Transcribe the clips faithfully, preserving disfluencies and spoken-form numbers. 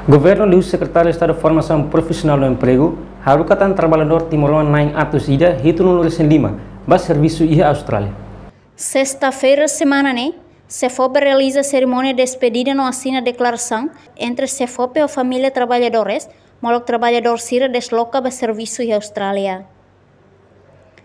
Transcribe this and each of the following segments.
Governu liuhusi Sekretáriu Estadu Formasaun Profisionál no Empregu haruka tan traballadór timoroan na'in atus ida hitunulu-resin-lima ba servisu iha Austrália. Sesta-feira semana ne'e, SEFOPE realiza serimónia despedida no asina deklarasaun entre SEFOPE ho família traballadores, molok traballadór sira desloka ba servisu iha Austrália.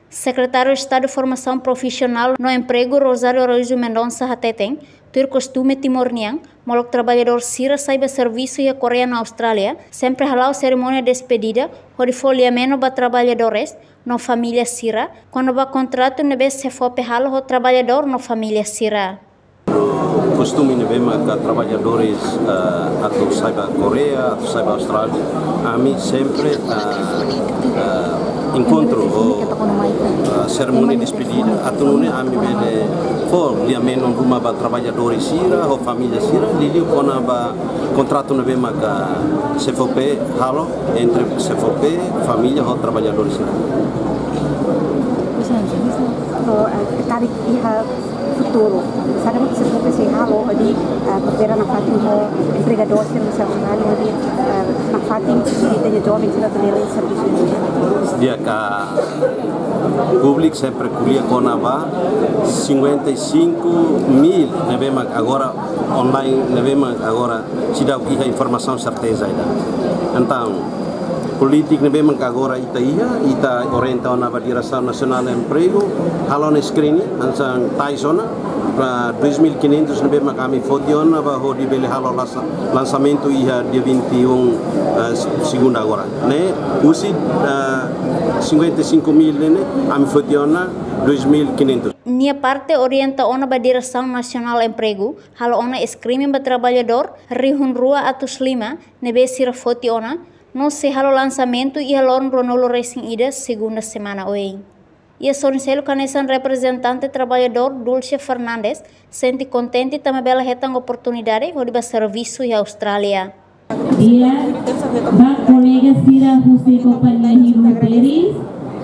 Sekretáriu Estadu Formasaun Profisionál no Empregu Rosário Araújo Mendonça hateten, tuir kostume Timor nian, molok traballadór sira sai ba servisu iha Koreia no Austrália, sempre hala'o serimónia despedida, hodi fó lia-menon ba traballadores no família sira, kona-ba kontratu ne'ebé SEFOPE halo ho traballadór no família sira. Kostume ne'ebé maka traballadores, eh, atu sai ba Koreia, atu sai ba Austrália, ami sempre, eh, eh, enkontru ho, eh, serimónia despedida, atu nune'e ami bele fó lia-menon ruma ba traballadores sira, ho família sira, liuliu kona-ba kontratu ne'ebé maka SEFOPE halo entre SEFOPE, família ho traballadores sira. Bisa, bisa. Oh, eh, tarik iha futuru. Saida mak SEFOPE sei halo, hodi, eh, koopera nafatin ho empregadór sira, sira halo, hodi, eh, nafatin hodi ita-nia joven sira atu bele servisu. Di'ak, públiku sempre ko'alia kona-ba cinquenta e cinco mil ne'ebé mak agora online ne'ebé mak agora seidauk iha informasaun serteza ida. Entaun, polítika ne'ebé mak agora ita iha, ita orienta ona ba Diresaun Nasionál Empregu, halo ona screening, hanesan tais ona, ba dois mil e quinhentos ne'ebé mak ami foti ona ba hodi bele halo lansa-, lansamentu iha dia vinte e um, eh, segunda agora. Ne'e, husi, eh, cinquenta e cinco mil ne'e, ami foti ona dois mil e quinhentos. Nia parte orienta ona ba Diresaun Nasionál Empregu, halo ona screening ba traballadór rihun rua atus lima ne'ebé sira foti ona, no sei halo lansamentu iha loron ruanulu-resin-ida, segunda semana oin. Iha sorin seluk hanesan reprezentante traballadór Dulce Fernandes sente kontente tanba bele hetan oportunidade hodi ba servisu iha Austrália. Di'ak, ba kolega sira husi kompañia Hidroteris,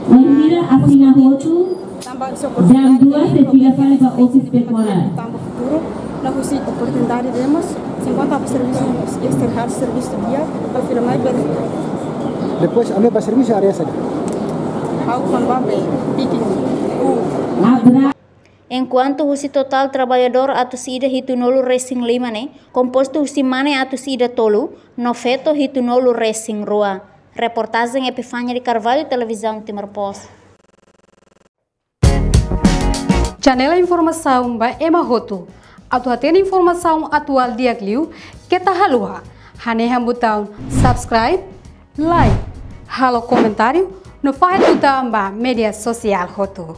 bainhira asina hotu, jam dua sei fila fali ba office temporary. Tanba futuru, la husi oportunidade demos, se enkuantu ha'u servisu, servisu di'ak, ha'u fila mai bele. Depois, ami ba servisu área saida? Ha'u kona-ba picking. Abra. Enkuantu husi totál traballadór atus ida hitunulu-resin-lima ne'e, kompostu husi mane atus ida tolu, no feto hitunulu-resin-rua. Reportajen Epifania de Carvalho, Televizaun Timor Post. Janela informasaun ba ema hotu. Atu hatene informasaun atuál di'ak liu, keta haluha hanehan butaun subscribe, like, halo komentáriu, no fahe tutan ba média sosiál hotu.